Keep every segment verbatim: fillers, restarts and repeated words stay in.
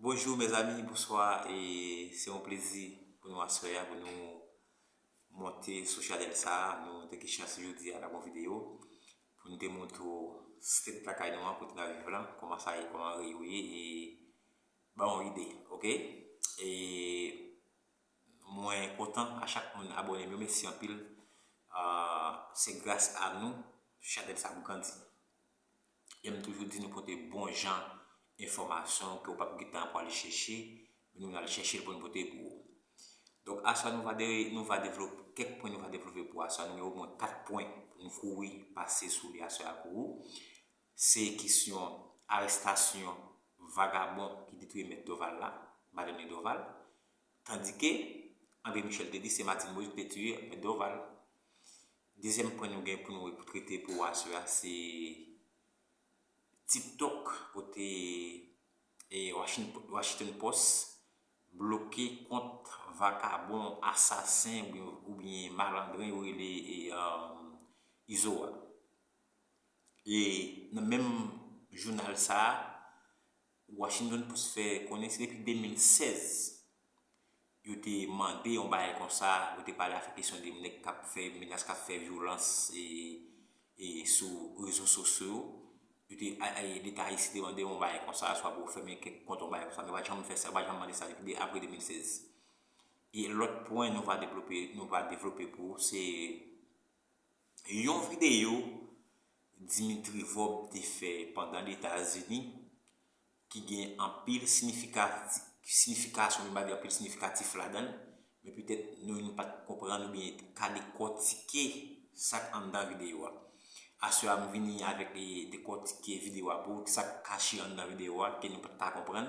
Bonjou mezanmi, bonswa, e se yon plezi pou nou aswè a, pou nou monte sou chanèl sa a. Nou te gen chans jodi a nan yon videyo pou nou te montre w state lakay nou an, kote n ap viv lan, kòman sa ye, kòman yo ye, e ba yon ide, oke? E mwen kontan a chak moun abòne m yo, mèsi anpil. Ah, se gras a nou chanèl sa ap grandi. E m toujou di nou pote bon jan enfòmasyon ke w p ap gen tan pou al chèche, men nou al chèche l pou nou pote pou ou. Donk, aswè nou va de, nou va devlope kèk pwen nou va devlope pou aswè. Nou gen omwen kat pwen pou nou kouri pase sou li aswè a pou ou. Se kesyon arestasyon vagabon ki te touye Mèt Dorval la, Batonye Dorval. Tandike André Michel te di se Martine Moïse ki te tiye Mèt Dorval. Dezyèm pwen nou gen pou nou trete pou aswè a, se TikTok, kote e Washington, Washington Post bloke kont vakabon, asasen oubyen, oubyen malandren yo rele e, um, Izo a. E nan menm jounal sa a, Washington Post fè konnen se depi de mil sèz yo te mande yon bagay konsa, yo te pale afè kesyon de nèg k ap fè menas, k ap fè vyolans e, e sou rezo sosyo yo. Yo te, a, a, Leta ayisyen te mande yon bagay konsa, swa pou yo fèmen kèk kont, yon bagay konsa, men yo pa t janm fè sa, yo pa t janm mande sa depi de, apre de mil sèz. E lòt pwen nou va devlope, nou va devlope pou ou, se yon videyo Dimitri Vorbe te fè pandan Letazini, ki gen anpil sinifikati-, sinifikasyon, nou pa di anpil sinifikatif ladan l, men petèt nou, nou pa t konprann oubyen ka dekòtike sa k anndan videyo a. Aswè a, m vini avèk e, dekòtike videyo a pou ou, sa k kache anndan videyo a, ke nou pa t ka konprann.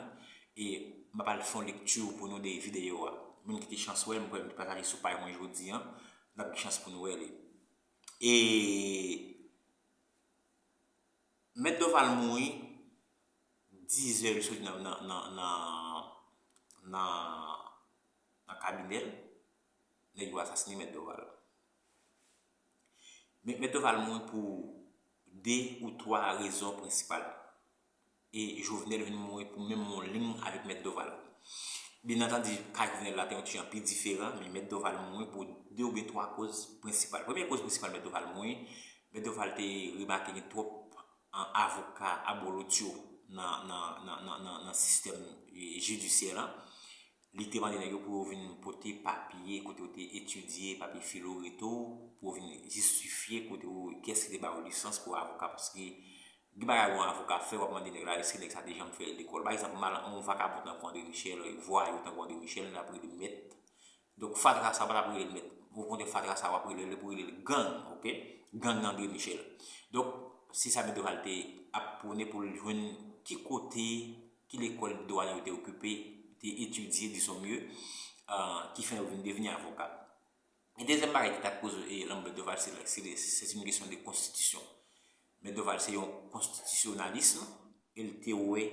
E m ap al fè yon lekti pou nou de videyo a. Moun ki te chans wè l, m kwè m te pataje sou paj mwen jodi a, n ap gen chans pou nou wè li. E Mèt Dorval mouri, dizè li soti nan, nan, nan, nan, nan, nan kabinè l, nèg yo asasine Mèt Dorval. Men Mèt Dorval mouri pou de ou twa rezon prensipal. E Jovenel vin mouri pou menm yon liy avèk Mèt Dorval. Byen antandi, ka Jovenel la te yon ti jan pi diferan, men Mèt Dorval mouri pou de oubyen twa koz prensipal. Premye koz prensipal Mèt Dorval mouri, Mèt Dorval te remake gen twòp, an, avoka abolotyo nan, nan, nan, nan, nan, nan sistèm, e, jidisyè la. Li te mande nèg yo pou yo vin pote papye kote yo te etidye, papye filo reto, pou yo vin jistifye kote yo, kiyès ki te ba yo lisans pou avoka, paske gen bagay yon avoka fè, w ap mande nèg la èske nèg sa te janm fè lekòl. Pa egzanp, mal, yon vakabon tankou André Michel, vwayou tankou André Michel, n ap rele mèt. Donk, fatra sa, w pa t ap rele l mèt. Okontrè, fatra sa, w ap rele l, pou rele l gang, oke? Gang André Michel. Donk, se sa Mèt Dorval te ap pwone pou l jwenn ki kote, ki lekòl dwa yo te okipe, te etidye, disons mieux, euh, ki fè yo vin devni avoka. E dezyèm bagay ki t ap koze, e, lanmò Mèt Dorval, se, se, se yon kesyon de konstitisyon. Mèt Dorval se yon konstitisyonalis, e l te wè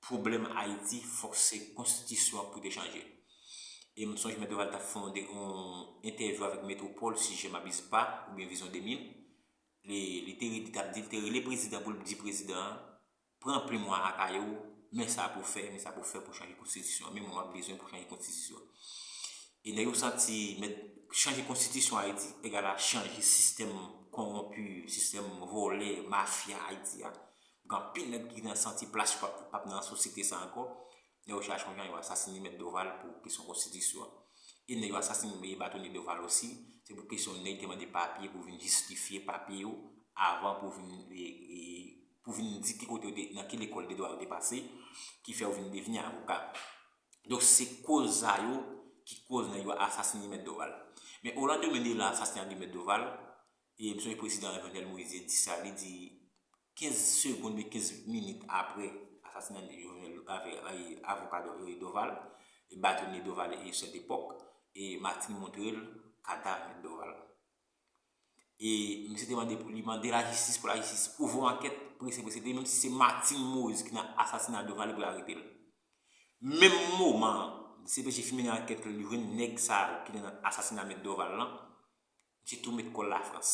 pwoblèm Ayiti, fòk se konstitisyon an pou te chanje. E m sonje Mèt Dorval t ap fè yon de, yon entèvyou avèk Metropole, si je m'abuse pas, oubyen Vision deux mille. Li, li te, li t ap di, li te rele prezidan pou l di prezidan an, pran plim w a lakay ou, men sa pou w fè, men sa pou w fè pou w chanje konstitisyon an, men moun w ap bezwen pou w chanje konstitisyon an. E nèg yo santi mèt chanje konstitisyon Ayiti egal a chanje sistèm kowonpi, sistèm vòlè, mafya Ayiti a. Gen anpil nèg ki nan santi plas yo p ap, p ap nan sosyete sa ankò. Nèg yo chache yon jan yo asasine Mèt Dorval pou kesyon konstitisyon an. E nèg yo asasine Batonye Dorval osi, se pou kesyon nèg te mande papye pou vin jistifye papye yo avan pou vin, e, e, pou vin di ki kote yo te, nan ki lekòl de dwa yo te pase, ki fè yo vin devni avoka. Donk, se koz sa yo ki koz nèg yo asasine Mèt Dorval. Men o landemen de lasasinay de Mèt Dorval, e m sonje prezidan Jovenel Moïse di sa, li di kenz segonn oubyen kenz minit apre asasina Jovenel avè, e, avoka Do-, e, Dorval, e Batonye Dorval e Saint Epoch, e Martine montre l kadav Mèt Dorval. E misye te mande pou li mande lajistis pou lajistis ouvri yon ankèt prese, prese, menm si se Martine Moïse ki nan asasina Dorval, li pou arete l. Menm moman an, D C P J fin mennen ankèt li jwenn nèg sa yo ki nan asasina Mèt Dorval lan, misye tou met kò l Lafrans.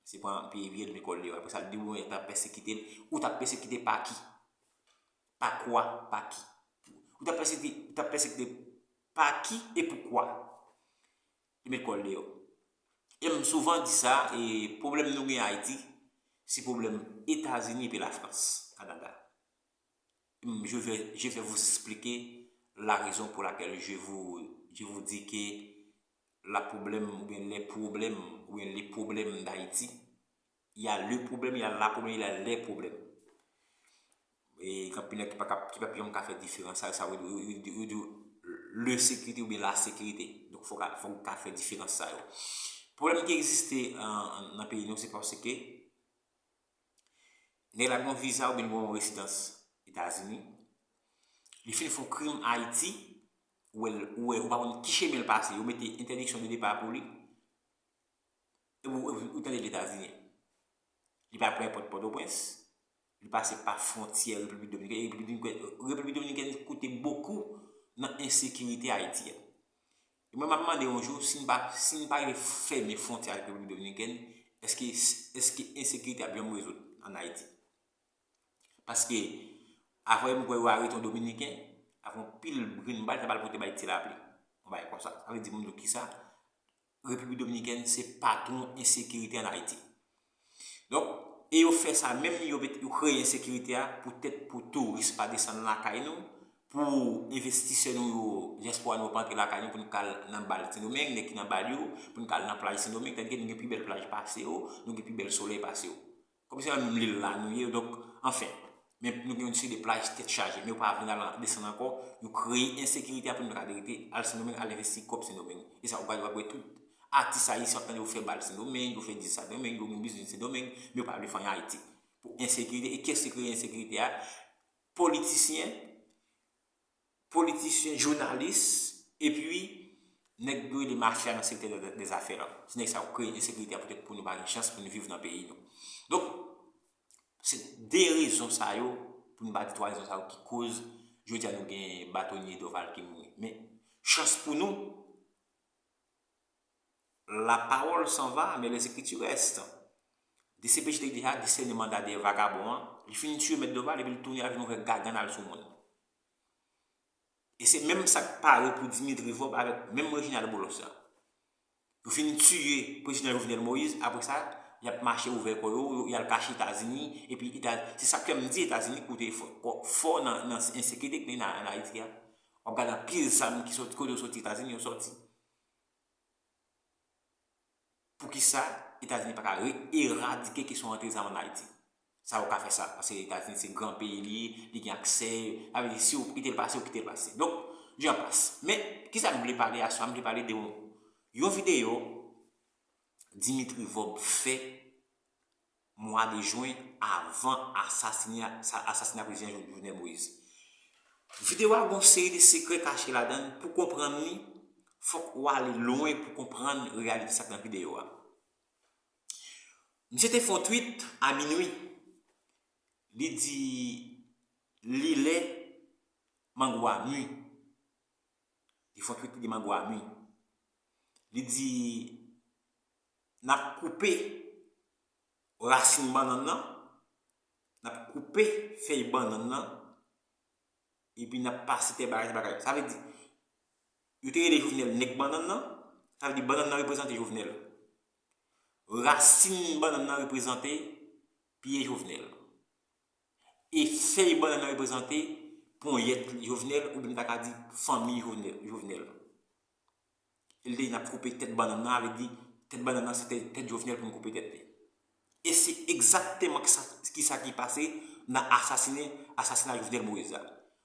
Misye pran pye vye l met kò l deyò. Apre sa, l di, "Bon, yo t ap pèsekite l." Ou t ap pèsekite pa ki? Pa kwa? Pa ki? Ou t ap pèsekite, ou t ap pèsekite pa ki e poukwa? Li met kò l deyò. E m souvan di sa, e pwoblèm nou gen Ayiti, se pwoblèm Etazini epi Lafrans, Kanada. M, je vais, je vais vous expliquer la raison pour laquelle je vous, je vous dis que la problème, ou bien les problèmes, ou bien les problèmes d'Haïti, il y a le problème, il y a la problème, il y a les problèmes. E gen anpil nèg ki pa ka, ki pa janm ka fè diferans sa, sa yo di, yo di, yo di le sekirite oubyen la sekirite. Donk, fòk, fòk ou ka fè diferans sa yo. Pwoblèm ki egziste an, an, nan peyi nou, se paske nèg la gen yon viza oubyen gen yon rezidans Etazini, li fin fè yon krim Ayiti, ou wè, ou wè, ou pa konn ki chemen l pase, yo mete entèdiksyon de depa pou li, epi ou, ou, ou tande l Etazini. Li pa pran èpòt Pòtoprens, li pase pa fwontyè Repiblik Dominikèn. Repiblik Dominikèn, Repiblik Dominikèn kote bokou nan ensekirite Ayiti a. E mwen, m ap mande yon jou, si n pa, si n pa rive fèmen fwontyè ak Repiblik Dominikèn, èske, èske ensekirite ap janm rezoud ann Ayiti? Paske, avè m kwè yo arete yon Dominiken, avè yon pil grenn bal, ta bal pote bay Ti Lapli. Yon bagay konsa. Sa vle di, moun yo kisa? Repiblik Dominikèn se patwon ensekirite ann Ayiti. Donk, e yo fè sa menm, yo met, yo kreye ensekirite a poutèt pou touris pa desann lakay nou, pou envestisè nou yo, dyaspora nou yo pa antre lakay nou, pou n ka al nan bal Sendomeng, nèg ki nan bal yo, pou n ka al nan plaj Sendomeng, tandike nou gen pi bèl plaj pase yo, nou gen pi bèl solèy pase yo. Kòmsi nan menm lil la nou ye, donk, anfen. Men nou gen yon seri de plaj tèt chaje, men yo pa vle n al desann ankò, yo kreye ensekirite a pou nou pa ka rete al Sendomeng, al envesti kòb Sendomeng. E sa, w ap gade, w ap wè tout atis ayisyen w ap tande yo fè bal Sendomeng, yo fè dis Sendomeng, yo gen biznis Sendomeng, men yo pa vle fè anyen Ayiti. Pou ensekirite, e kiyès ki kreye ensekirite a? Politisyen, politisyen, jounalis, epi nèg yo rele mafya nan sektè dè, dè zafè la. Se nèg sa yo kreye ensekirite a poutèt pou nou pa gen chans pou nou viv nan peyi nou. Donk, se de rezon sa yo, pou nou pa di twa rezon sa yo ki koz jodi a nou gen batonye Dorval ki mouri. Men, chans pou nou, la parole s'en va, mais les écritures restent. D C P J te deja desène manda dèyè vagabon an, li fin tiye mèt Dorval epi li tounen al vin ouvè gagann al sou moun. E se menm sa k pare pou Dimitri Vorbe avèk menm Reginald Boulos la. Yo fin tiye prezidan Jovenel Moïse, apre sa, y ap mache ouvè kò yo, y al kache Etazini, epi Eta-, se sa k fè m di Etazini koute fò, fò nan, nan ensekirite ki gen nan, nan Ayiti a. W ap gade anpil zam ki soti, kote yo soti Etazini, yo soti. Poukisa Etazini pa ka re-, eradike kesyon rantre zam ann Ayiti? Sa yo ka fè sa, paske Etazini se gran peyi li ye, li gen aksè, sa vle di si yo kite l pase, yo kite l pase. Donk, jan pas. Men, kisa m vle pale aswè a? M vle pale de yon, yon videyo Dimitri Vorbe fè mwa de jen avan asasina, sa, asasina prezidan Jovenel Moïse. Videyo a gen yon seri de sekrè kache ladan l. Pou konprann li, fòk ou ale lwen pou konprann reyalite sa k nan videyo a. Misye te fè yon tweet a minwi. Li di, li lè mango a mi. Li fè yon tweet, li di mango a mi. Li di, n ap koupe rasin bannann nan, n ap koupe fèy bannann nan, epi n ap pase tè bagay, tè bagay. Sa vle di, yo te rele Jovenel nèg bannann nan, sa vle di bannann nan reprezante Jovenel. Rasin bannann nan reprezante pye Jovenel. E fèy bannann nan reprezante ponyèt Jovenel, oubyen m ta ka di fanmi Jovenel, Jovenel. E l te di n ap koupe tèt bannann nan, sa vle di tèt bannann nan se tèt, tèt Jovenel pou n koupe tèt li. E se egzakteman kisa, kisa ki pase nan asasinen, asasina Jovenel Moïse la.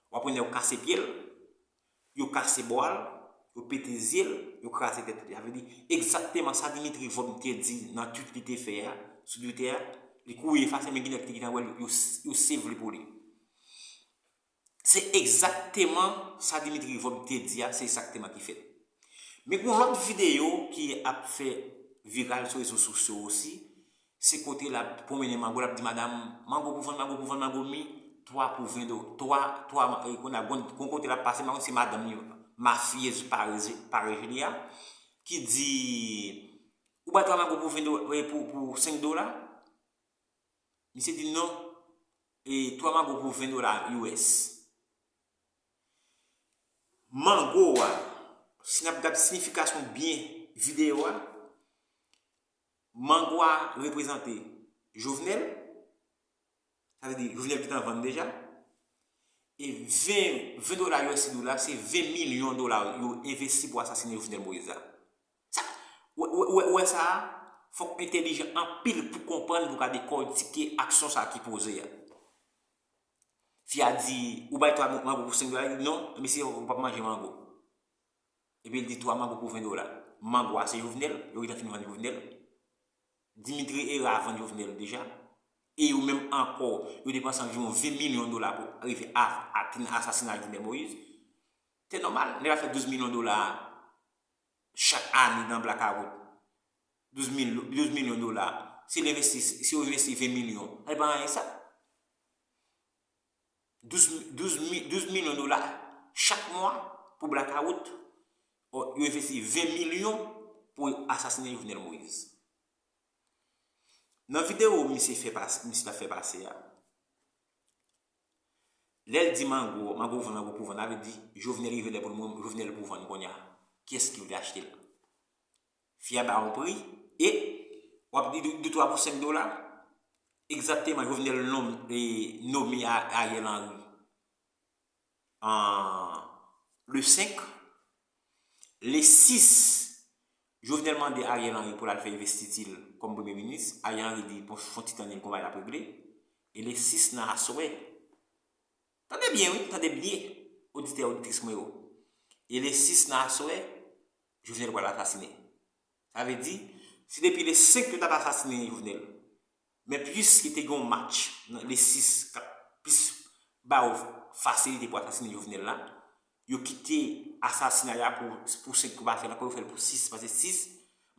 W ap wè nèg yo kase pye l, yo kase bra l, yo pete zye l, yo kraze tèt li. Sa vle di egzakteman sa Dimitri Vorbe te di nan tweet li te fè a, sou Twitter a, li kouri efase, men gen nèg ki te gentan wè l, yo, yo save li pou li. Se egzakteman sa Dimitri Vorbe te di a, se egzakteman ki fèt. Men gen yon lòt videyo ki ap fè viral sou rezo sosyo osi, se kote l ap pwonmennen mango, l ap di madanm, mango pou vann, mango pou vann, mango mi, twa pou ven do, twa, twa, e, kounye a, gon, gon kote l ap pase, m pa konn si se madanm li, mafyez parez, parez li a, ki di, ou bay twa mango pou ven do, e, pou, pou senk dola? Misye di non, e, twa mango pou ven dola U S. Mango a, si n ap gad siyifikasyon byen videyo a, mango a reprezante Jovenel, sa vle di Jovenel gentan vann deja, e ven, ven dola U S D la, se ven milyon dola yo envesti pou asasinen Jovenel Moïse la. Sa, wè, wè, wè, wè sa a, fòk entèlijan anpil pou konprann, pou ka dekòtike aksyon sa a ki poze a. Fi a di, ou bay twa mango pou senk dola, li di, non, mesye, ou p ap manje mango. Epi li di twa mango pou ven dola. Mango a se Jovenel, yo gentan fin vann Jovenel. Dimitri Hérard vann Jovenel deja. E yo menm ankò, yo depanse anviwon ven milyon dola pou rive a, atenn asasina Jovenel Moïse. Se nòmal, nèg la fè douz milyon dola chak ane nan blakawout. Douz mil, douz milyon dola. Si l envesti, si yo envesti ven milyon, sa pa anyen sa. Douz, douz mi-, douz milyon dola chak mwa pou blakawout. Ò, yo envesti ven milyon pou asasinen Jovenel Moïse. Nan videyo misye fè pas-, misye t ap fè pase a, lè l di mango, mango pou vann, mango pou vann, sa vle di Jovenel rive lè pou l mouri, Jovenel pou vann kounye a. Kiyès ki vle achte l? Fi a ba yon pri, e w ap di de twa pou senk dola. Egzakteman, Jovenel nonm-, e, nome a, Ariel Henry an le senk. Le sis, Jovenel mande Ariel Henry pou l al fè envestiti l kòm premye minis. Ariel Henry di pou fon ti tan li l gon bagay l ap regle. E le sis nan aswè, tande byen wi, tande byen, oditè, oditris mwen yo. E le sis nan aswè, Jovenel pral asasinen. Sa vle di, si depi le senk yo t ap asasinen Jovenel, men piske te gen yon match nan le sis k ap plis ba yo fasilite pou asasinen Jovenel la, yo kite asasinay la pou, pou senk yo pa fè l ankò, yo fè l pou sis, paske sis,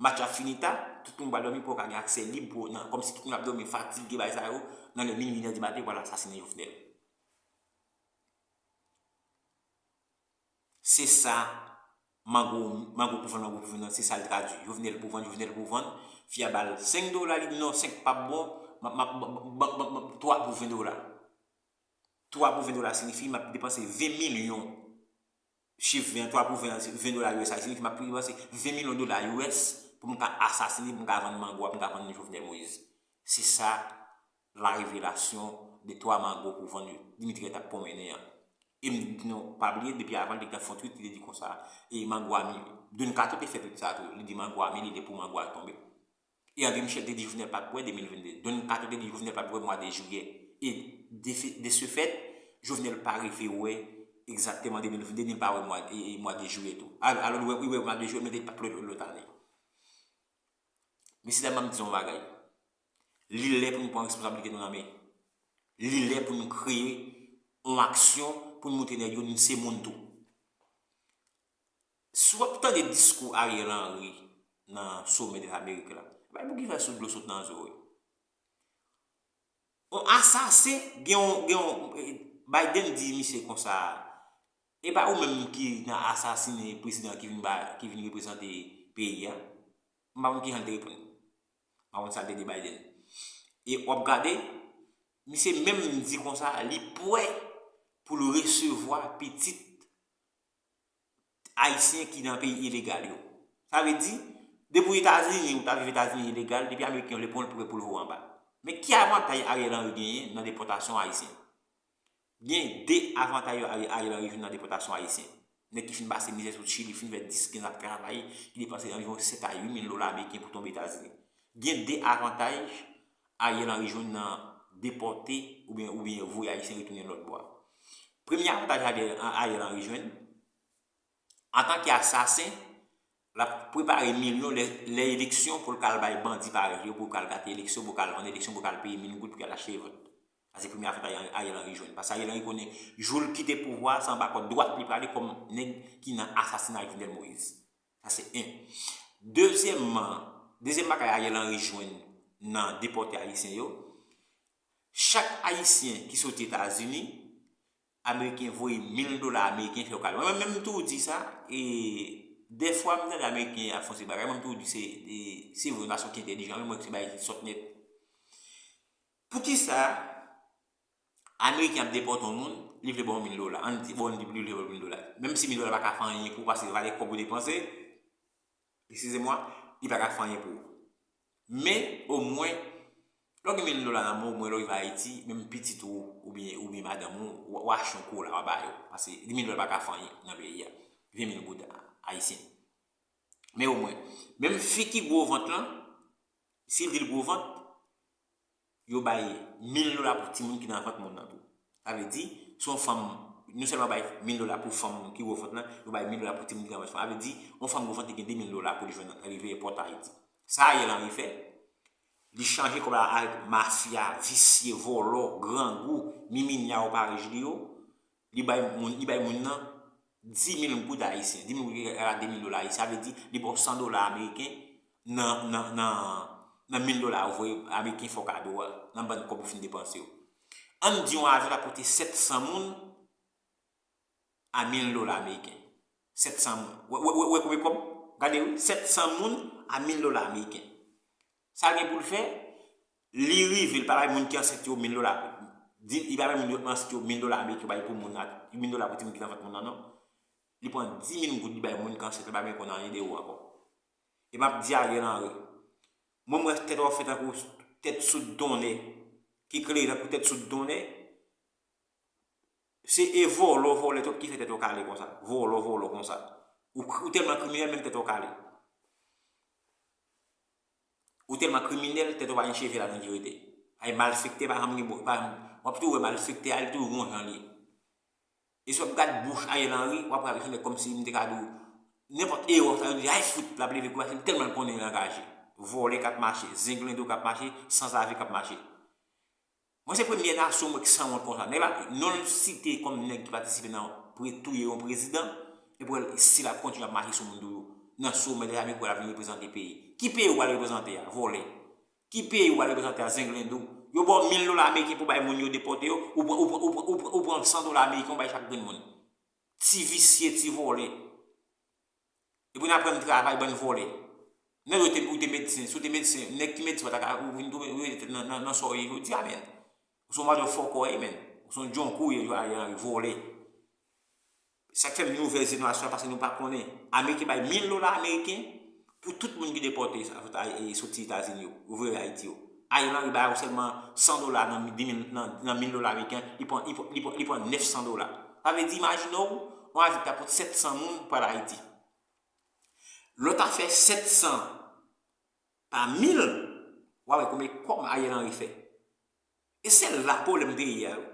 match la fini ta, tout moun pral dòmi, pou yo ka gen aksè lib pou, nan, kòmsi tout moun ap dòmi, fatige, bagay sa yo, nan lè minui, inè di maten, yo pral asasinen Jovenel. Se sa, mango, mango pou vann, mango pou vann, se sa l tradui. Jovenel pou vann, Jovenel pou vann. Fi a ba l senk dola, li di non, senk p ap bon, m ap, m ap, m ap, m ap, m ap, twa pou ven dola. Twa pou ven dola siyifi m ap depanse ven milyon. Chif ven, twa pou ven, ven dola U S A siyifi m ap depanse ven milyon dola U S pou m ka asasine, pou m ka vann mango a, pou m ka vann Jovenel Moïse. Se sa la révélation de twa mango pou vann yo Dimitri t ap pwonmennen an. E m di nou, pa bliye, depi avan, li te fè yon tweet, li te di konsa, e mango a mi, Don Kato te fè tweet sa tou, li di mango a mi, li lè pou mango a tonbe. E André Michel te di Jovenel pa t wè de mil vennde. Don Kato te di Jovenel pa t wè mwa de jiyè. E de, de ce fait, Jovenel pa rive wè egzakteman de mil vennde, ni l pa wè mwa, e, e mwa de jiyè tou. Al-, alò, li wè, li wè mwa de jiyè, men li pa t wè lòt ane. Mesye dam, ban m di nou yon bagay. Li lè pou nou pran responsablite nou nan men. Li lè pou nou kreye yon aksyon pou nou montre nèg yo nou se moun tou. Si w ap tande diskou Ariel Henry nan Sommet des Amériques la, bay pou ki fè sou dlo sot nan zo w. Yon asasen, gen yon, gen yon, eh, Biden di misye konsa, e pa ou menm ki nan asasinen prezidan ki vin ba, ki vin reprezante peyi a? M pa konn kijan l te reponn. M pa konn sa l te di Biden. E w ap gade, misye menm di konsa, li prè pou l resevwa pitit Ayisyen ki nan peyi ilegal yo. Sa vle di, depi w Etazini, ou ta viv Etazini ilegal, depi Ameriken yo le pran w, l prè pou l voye w anba. Men ki avantaj Ariel Henry genyen nan depòtasyon Ayisyen? Gen de avantaj Ari-, Ariel Henry jwenn nan depòtasyon Ayisyen. Nèg ki fin pase mizè sou Chili, fin fè dis, kenz ap travay, ki depanse anviwon sèt a uit mil dola ameriken pou tonbe Etazini. Gen de avantaj Ariel Henry jwenn nan depòte oubyen, oubyen voye Ayisyen retounen lòt bò a. Premye avantaj Ariel, Ariel Henry jwenn, antanke asasen, l ap prepare milyon lè, lè eleksyon pou l ka al bay bandi parèy yo, pou l ka al gate eleksyon, pou l ka al vann eleksyon, pou l ka al peye mil goud pou y al achte vòt. Sa se premye avantaj Ariel Henry jwenn. Paske Ariel Henry konnen, jou l kite pouvwa a, se anba kòt dwat li prale kòm nèg ki nan asasina Jovenel Moïse. Sa se en. Dezyèmman, dezyèm bagay Ariel Henry jwenn nan depòte Ayisyen yo, chak Ayisyen ki soti Etazini, Ameriken voye mil dola ameriken fè yo kado. Mwen menm, m toujou di sa, e dèfwa m tande Ameriken ap fè yon seri bagay, mwen m toujou di se, e, se vre, yon gason ki entèlijan, men mwen se bagay ki sòt nèt. Poukisa Ameriken ap depòte yon moun, li vle ba w mil dola. Ann di, bon, li vle ba w mil dola. Menm si mil dola pa ka fè anyen pou ou, paske valè kòb ou depanse, eskize mwa, li pa ka fè anyen pou ou. Men, omwen, lè w gen mil dola nan men w, omwen lè w rive Ayiti, menm pitit ou, oubyen, oubyen madanm ou, w, w achte yon kola, w a ba yo. Paske mil dola pa ka fè anyen nan peyi a. Ven mil goud ayisyen. Men omwen, menm fi ki gwo vant lan, si l di l gwo vant, yo bay mil dola pou timoun ki nan vant moun nan tou. Sa vle di, si yon fanm, nou sèlman bay mil dola pou fanm ki gwo vant lan, yo bay mil dola pou timoun ki nan vant fanm. Sa vle di, yon fanm gwo vant li gen de mil dola pou li jwenn rive èpòt Ayiti. Sa Ariel Henry fè, li chanje kòb la avèk mafya, visye, vòlò, grangou, miminya yo parèy li yo. Li bay moun, li bay moun nan di mil goud ayisyen. Di mil goud egal a de mil dola ayisyen. Sa vle di, li ba w san dola ameriken nan, nan, nan, nan mil dola ou voye ameriken fè w kado a, nan bann kòb ou fin depanse yo. Ann di yon avyon ta pote sèt san moun a mil dola ameriken. Sèt san moun. Wè, wè, wè, wè konbyen kòb? Gade wi, sèt san moun a mil dola ameriken. Sa l gen pou l fè, li rive, li pa bay moun ki ansent yo mil dola. Di, li pa bay moun yo ansent yo mil dola ameriken, bay pou moun la, mil dola pou timoun ki nan vant moun nan, non. Li pran di mil goud, li bay moun ki ansent, li pa menm konn anyen de ou ankò. E m ap di Ariel Henry, mwen, m wè tèt w ap fè tankou tèt soud tonnè, ki klere tankou tèt soud tonnè. Se e vòlò, vòlè tout ki fè tèt w kale konsa. Vòlò, vòlò konsa. Ou, ou tèlman kriminèl, menm tèt w kale. Ou tèlman kriminèl, tèt ou pa gen cheve ladan ki rete. Ay, malfektè pa janm gen bon, pa, w ap toujou wè malfektè a, li toujou gon jan li ye. E si w ap gad bouch Ariel Henry, w ap wè avèk yon nèg kòmsi m te ka di w, nenpòt erè w fè, li di, ay, fout, l ap leve kou, paske li tèlman l konnen l angaje. Vòlè k ap mache, zenglendo k ap mache, sanzave k ap mache. Mwen se premye nasyon mwen ki sanwont konsa. Nèg la, non l site kòm nèg ki patisipe nan pre-, touye yon prezidan, epi si l ap kontinye ap mache sou moun toujou. Nan somè dèzami pou l ap vin reprezante peyi. Ki peyi ou pral reprezante a, vòlè? Ki peyi ou pral reprezante a, zenglendo? Yo ba w mil dola ameriken pou bay moun yo depòte yo, ou pran, ou pran, ou pran, ou pran, ou pran san dola ameriken, ou bay chak grenn moun. Ti visye, ti vòlè. Epi n aprann travay, bann vòlè. Nèg yo te, ou te medsen, si w te medsen, nèg ki medsen, pa ta ka, ou vin touve, ou rete nan, nan, nan sa w ye jodi a, menn. Ou se yon motherfucker, menn. Ou se yon djonkou, ye, Ariel Henry, vòlè. Sa k fè m ouvè zye nou aswè a, paske nou pa konnen. Ameriken bay mil dola ameriken pou tout moun ki depòte sa, e, soti Etazini yo, yo voye Ayiti yo. Ariel Henry ba yo sèlman san dola nan, nan, nan mil dola ameriken, li pran, li pran, li pran, li pran nèf san dola. Sa vle di, imajine w, yon avyon ki ta pote sèt san moun pral Ayiti. Lè w ta fè sèt san pa mil, w a wè konbyen kòb Ariel Henry fè. E se la pwoblèm te ye a wi.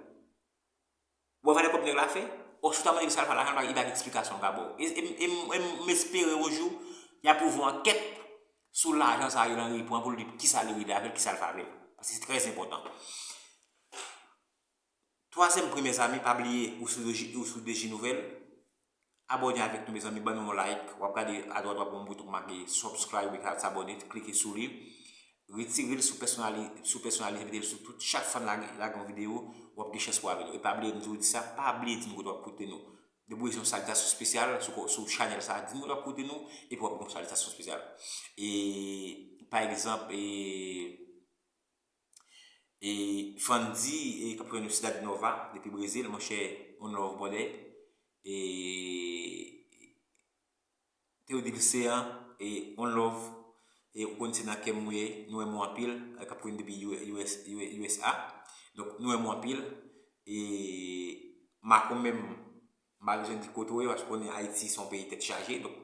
W a wè valè kòb nèg la fè? Ò, si w ta mande l sa l fè lajan, li pa gen eksplikasyon l ka ba w. E, e, e, e m espere yon jou, y a ouvri yon ankèt sou lajan sa Ariel Henry pran pou l di kisa li regle avè l, kisa l fè avè l. Paske se trè enpòtan. Twazyèm pwen, mezanmi, pa bliye, ou sou D J, ou sou D J Nouvèl. Abòne avèk nou, mezanmi, ban nou yon like. W ap gade adwat, w ap wè yon bouton k make subscribe, ou ka sabòne, klike sou li. Retire l sou pèsonali-, sou pèsonalite, mete l sou tout. Chak fwa n lage, lage yon videyo, w ap gen chans pou w avè nou. E pa bliye, m toujou di sa, pa bliye di nou kote w ap koute nou. Depi w bezwen yon salitasyon espesyal sou, sou chanèl sa, di nou kote w ap koute nou, epi w ap gen yon salitasyon espesyal. E, pa egzanp, e, E Fandy, e k ap jwenn nou Cidade Nova, depi Brezil, monchè, on love, brother. E Theodil Céan, e on love. E ou konn se nan kè m ou ye, nou renmen w anpil, e k ap jwenn depi U S, U S, U S A. Donk, nou renmen w anpil. E Macron menm, m pa bezwen di kote w ye, paske w konnen Ayiti se yon peyi tèt chaje, donk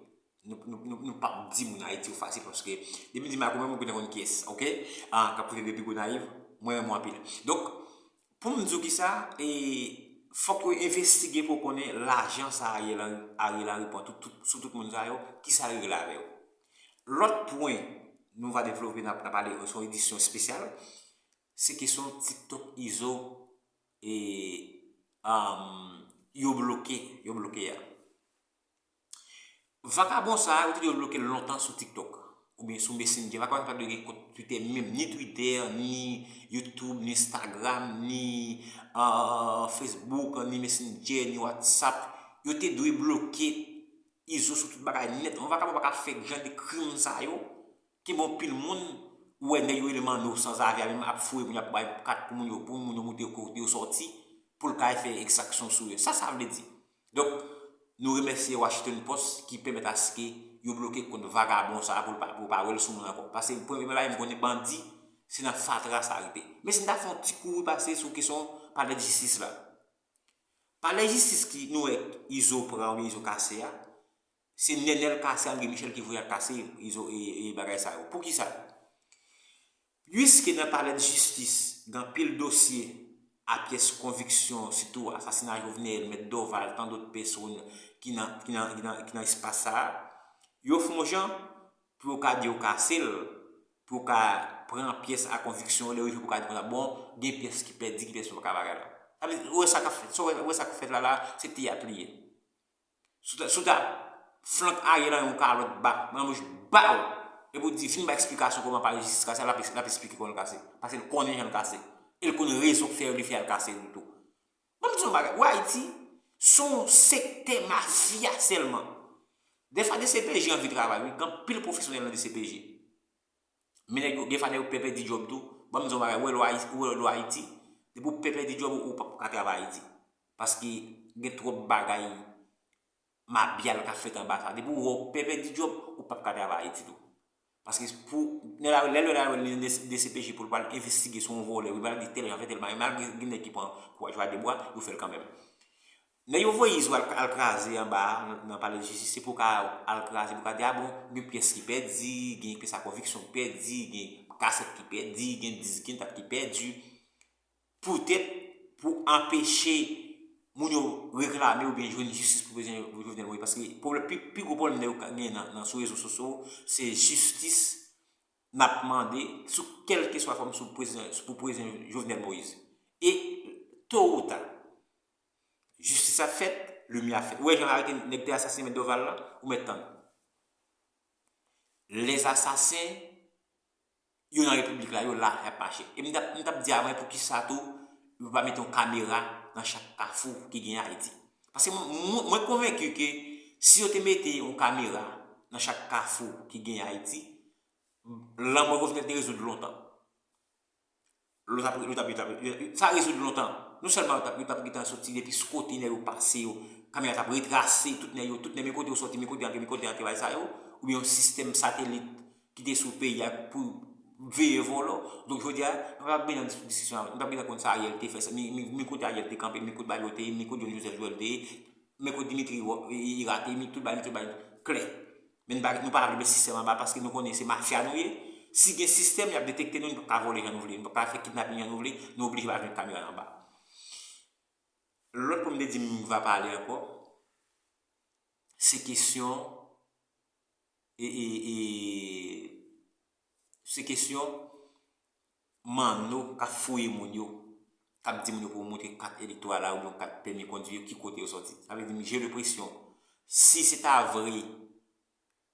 nou, nou, nou, nou p ap di moun Ayiti yo fasil, paske depi m di Macron menm, ou gentan konn kiyès, oke? Ah, k ap koute depi Gonayiv, mwen renmen w anpil. Donk, pou m di w kisa, e, fòk yo envestige pou konnen lajan sa Ariel Henry, Ariel Henry pran tout, tout, sou tout moun sa yo, kisa l regle avè yo. Lòt pwen nou va devlope, n ap, n ap pale, se yon edisyon espesyal, se kesyon TikTok Izo, e, um, yo bloke, yo bloke a. Vakabon sa a, yo te dwe bloke l lontan sou TikTok, oubyen sou Messenger. Vakabon sa pa t dwe gen kont Twitter menm, ni Twitter, ni YouTube, ni Instagram, ni, uh, Facebook, ni Messenger, ni WhatsApp. Yo te dwe bloke Izo sou tout bagay nèt. Yon vakabon pa ka fè jan de krim sa yo. Kenbe yon pil moun, ou wè nèg yo rele Manno sanzave a menm ap foure moun, ap bay kat pou moun yo, pou moun yo moute kote yo sòti. pou l ka fè egzaksyon sou yo. Sa sa vle di? Donk, nou remèsye Washington Post ki pèmèt aske yo bloke kont vagabon sa a pou l pa, pou l pa wè l sou moun ankò. Paske premye bagay m konnen bandi, se nan fatra sa rive. Men si n ta fè yon ti kouri pase sou kesyon palè jistis la. Palè jistis ki nou wè Izo pran oubyen Izo kase a, se Nenel kase André Michel ki voye al kase Izo e, e bagay sa yo. Poukisa? Piske nan palè jistis, gen anpil dosye a pyès konviksyon, sitou asasina Jovenel, Mèt Dorval, tan dòt pèsonn ki nan, ki nan, ki nan, ki nan espas sa a, yo fè yon jan pou yo ka di yo kase l, pou yo ka pran pyès a konviksyon, lè yo rive pou yo ka di konsa, bon, gen pyès ki pèdi, gen pyès ki pa ka bagay la. Sa vle di, ou wè sa k ap fèt, sa w wè, ou wè sa k ap fèt la, la, se teyat li ye. Si w ta, si w ta flank Ariel nan yon kalòt ba, nan bouch ba w, epi w di, vin ba eksplikasyon kòman palè jistis kase, l ap, l ap esplike kòman l kase. Paske l konnen jan l kase. E l konn rezon k fè li fè al kase l tou. Ban m di w yon bagay, ou wè Ayiti, se yon sektè mafya sèlman. Defwa D C P J anvi travay, wi, gen anpil pwofesyonèl nan D C P J. Men nèg yo, defwa nèg yo pè pèdi djòb tou. Ban m di w yon bagay, ou wè lwa Ayiti, ou wè lwa Ayiti, depi w pè pèdi djòb, ou, ou p ap ka travay Ayiti. Paske gen twòp bagay mabyal k ap fèt anba sa. Depi w wè w pè pèdi djòb, ou p ap ka travay Ayiti tou. Paske pou, lè la, lè, lè la, lè D C P J pou l pral envestige sou yon vòlè, wi, pral di tèl jan fè tèl bagay, malgre gen nèg ki pran kouraj ba de bwa, yo fè l kanmenm. Lè yo voye Izo al, al kraze anba a, nan, nan palè jistis, se pou ka al kraze, pou ka di, a bon, gen pyès ki pèdi, gen pyès a konviksyon ki pèdi, gen kasèt ki pèdi, gen disk, gen dat ki pèdi. Poutèt pou anpeche moun yo reklame oubyen jwenn jistis pou prezidan Jovenel Moïse. Paske pwoblèm, pi, pi gwo pwoblèm nèg yo ka genyen nan, nan, sou rezo sosyo, se jistis n ap mande sou kèlkeswa fòm sou prezidan, pou prezidan Jovenel Moïse. E to ou ta, jistis ap fèt, limyè ap fèt. Ou wè jan yo arete nèg te asasinen Mèt Dorval la, ou mèt tann. Les assassins, yo nan repiblik la, yo la, y ap mache. E m t ap, m t ap di avè w poukisa tou, yo pa mete yon kamera nan chak kafou ki gen Ayiti. Paske mwen, mwen, mwen konvenki ke si yo te mete yon kamera nan chak kafou ki gen Ayiti, lanmò Jovenel te rezoud lontan. Yo t ap, yo t ap, yo t ap, sa rezoud lontan. Non sèlman yo t ap, yo t ap gentan soti depi sou kote nèg yo pase yo, kamera t ap retrase tout nèg yo, tout nèg, men kote yo soti, men kote yo antre, men kote yo antre, bagay sa yo, oubyen yon sistèm satelit ki te sou peyi a pou veye vòlò. Donk, jodi a, nou p ap gen nan dis-, diskisyon, nou p ap gen nan konn sa Ariel te fè, sa, men, men, men kote Ariel te kanpe, men kote Badio te ye, men kote John Joseph Joël te ye, men kote Dimitri Ro-, Hira te ye, men tout bagay, tout bagay klè. Men nou pa, nou pa ka vle met sistèm anba paske nou konnen se mafya nou ye. Si gen sistèm, y ap detekte nou, nou p ap ka vòlè jan nou vle, nou p ap ka fè kidnaping jan nou vle, nou oblije pa jwenn kamera anba. Lòt pwen m te di m va pale ankò, se kesyon, e, e, e, se kesyon manno k ap fouye moun yo, k ap di moun yo pou yo montre kat elektoral la oubyen kat pèmi kondwi yo, ki kote yo soti. Sa vle di, j'ai l'impression, si se ta vre,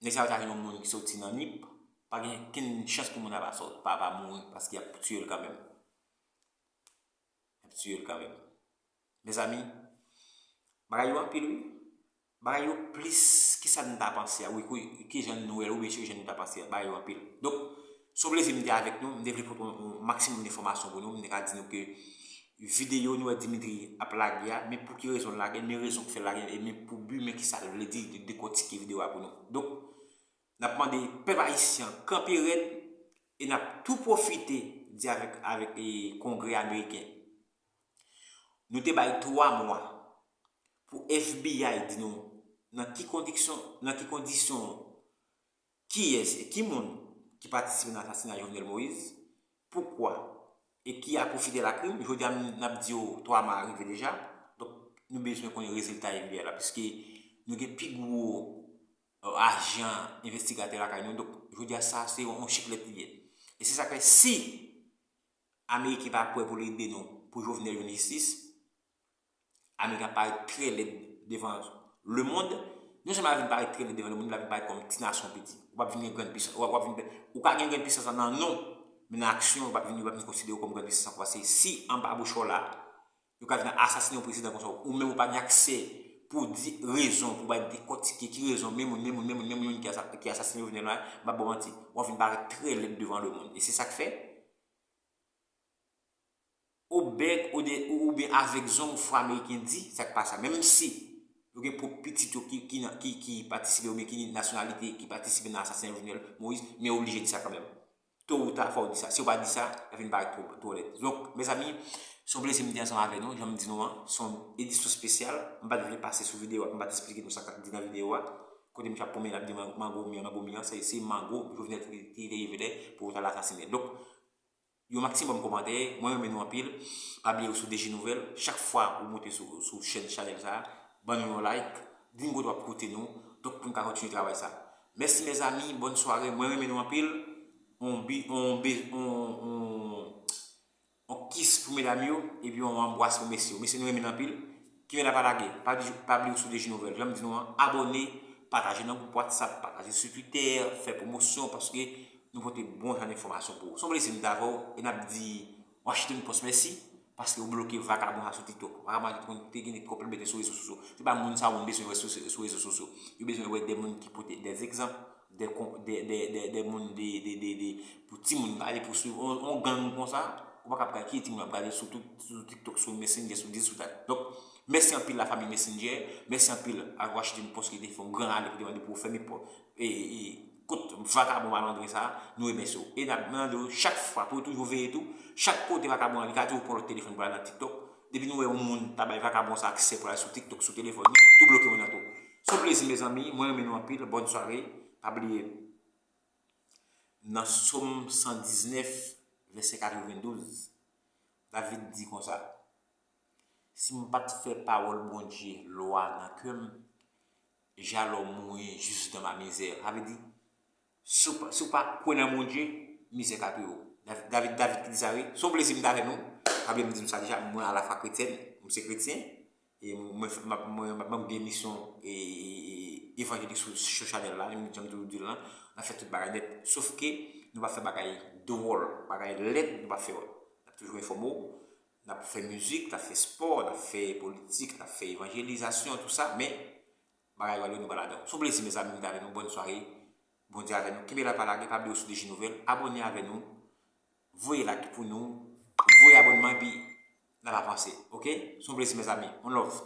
nèg sa yo ta jwenn yon moun ki soti nan Nip, pa gen okenn chans pou moun nan pa sò-, pa, pa mouri, paske y ap tiye l kanmenm. Y ap tiye l kanmenm. Mezanmi, bagay yo anpil, wi. Bagay yo plis ke sa n ta panse a. Wi, wi, ke jan nou wè l, wi, mesye, jan nou ta panse a. Bagay yo anpil. Donk, se yon plezi m te avèk nou. M te vle pote yon, yon maksimòm enfòmasyon pou nou. M te ka di nou ke videyo nou wè Dimitri ap lage a, men pou ki rezon l lage l, men rezon k fè l lage l, e men pou bi, men kisa l vle di, de-, dekòtike videyo a pou nou. Donk, n ap mande pèp ayisyen an kanpe rèd e n ap tou pwofite di avèk, avèk, e, Kongrè ameriken. Nou te bay twa mwa pou F B I di nou nan ki kondiksyon, nan ki kondisyon, kiyès e ki moun ki patisipe nan asasina Jovenel Moïse, poukwa, e ki a pwofite la krim. Jodi a, n ap di yo twa mwa rive deja. Donk, nou bezwen konnen rezilta F B I la, piske nou gen pi gwo, e, ajan envestigatè lakay nou. Donk, jodi a, sa se yon, yon chiklèt li ye. E se sa k fè, si Ameriken pa prè pou l ede nou, pou Jovenel jwenn jistis, Ameriken ap parèt trè lèd devan lemonn. Non sèlman l ap vin parèt trè lèd devan lemonn, l ap vin parèt kòm ti nasyon piti. Ou p ap vin gen grenn pisans, w ap, w ap vin, ou ka gen grenn pisans lan nan non, men nan aksyon, ou p ap vin, yo p ap vin konsidere w kòm grenn pisans ankò. Paske si anba bouch ou la, yo ka vin asasinen yon prezidan konsa, ou menm ou pa gen aksè pou di rezon, pou bay dekòtike ki rezon, men moun, men moun, men moun, men moun ki asa-, ki asasinen Jovenel la, m p ap ba w manti, w ap vin parèt trè lèd devan lemonn. E se sa k fè, obèk ou de, ou, oubyen avèk zong Afro-Ameriken di, sa k pa sa. Menm si yo gen pwòp pitit yo ki, ki, nan- ki, ki patisipe oubyen ki nasyonalite ki patisipe nan asasinen Jovenel Moïse, men yo oblije di sa kanmenm. To ou ta, fò w di sa. Si w pa di sa, l ap vin parèt twò, twò lèd. Donk, mezanmi, se yon plezi m te ansanm avè nou, jan m di nou an, se yon edisyon espesyal. M pa t vle pase sou videyo a, m pa t esplike nou sa k ap di nan videyo a. Kote misye ap pwomennen, l ap di man- mango mi an, mango mi an, se, se mango Jovenel te, te, te revele pou yo t al asasinen. Donk, yon maksimòm kòmantè, mwen renmen nou anpil. Pa bliye ou sou D J Nouvèl, chak fwa ou monte sou, sou chèn chanèl sa, ban nou yon like, di n kote w ap koute nou, donk pou n ka kontinye travay sa. Mèsi mezanmi, bòn sware, mwen renmen nou anpil. On bi, on be, on, on, on kis pou medam yo, epi on anbwas pou mesye yo. Mesye nou renmen n anpil. Kenbe la pa lage, pa di- pa bliye ou sou D J Nouvèl, jan m di nou an, abòne, pataje nan gwoup WhatsApp, pataje sou Twitter, fè pwomosyon, paske nou pote bon jan enfòmasyon pou ou. Se yon plezi m t avè w, e n ap di Washington Post mèsi, paske ou bloke vakabon sa sou TikTok. Vakabon sa te konn te gen twòp l mete sou rezo sosyo. Se pa moun sa yo m bezwen wè sou, sou rezo sosyo. Yo bezwen wè de moun ki pote de egzanp, de, kon- de, de, de, de moun, de, de, de, de, pou timoun gade, pou swiv on, on gang konsa, ou pa ka ap gade ki timoun ap gade sou tout, sou TikTok, sou Messenger, sou dis, sou dat. Donk, mèsi anpil lafanmi Messenger, mèsi anpil ak Washington Post ki te fè yon gran ale pou te mande pou yo fèmen pò, e, e, e, kot vakabon malandren sa, nou remèsye w. E n ap mande w chak fwa pou yo toujou veye tou, chak kote vakabon an, li ka toujou pran lòt telefòn pou l al nan TikTok. Depi nou wè yon moun ta bay vakabon sa aksè pou l al sou TikTok, sou telefòn li, tou bloke moun nan tou. Se yon plezi, mezanmi. Mwen renmen nou anpil. Bòn sware. Pa bliye, nan Sòm san diznèf, vèsè katrevendouz, David di konsa, si m pa t fè pawòl Bondye, lwa nan kè m, jalò mouri jis dan ma mizè. Sa vle di, si w pa, si w pa kwè nan Bondye, mizè ka touye w. David, David, David ki di sa, wi. Se yon plezi m t avè nou. Pa bliye m di nou sa deja, mwen alafwa kretyèn, m se kretyen. E mwen, mwen, mwen, mwen, mwen gen misyon e, e, e, evanjelik sou, sou chanèl la, jan m toujou di l lan, n ap fè tout bagay nèt. Sof ke nou pa fè bagay dwòl, bagay lèd, nou pa fè yo. N ap toujou enfòme w, n ap fè mizik, n ap fè spò, n ap fè politik, n ap fè evanjelizasyon, tou sa, men bagay dwòl yo nou pa ladan. Se yon plezi, mezanmi, m t avè nou. Bòn sware. Bondye avè nou. Kenbe la pa lage, pa bliye w sou D J Nouvèl. Abòne avè nou. Voye like pou nou. Voye abònman, epi n ap avanse. Oke? Se yon plezi, mezanmi. On love.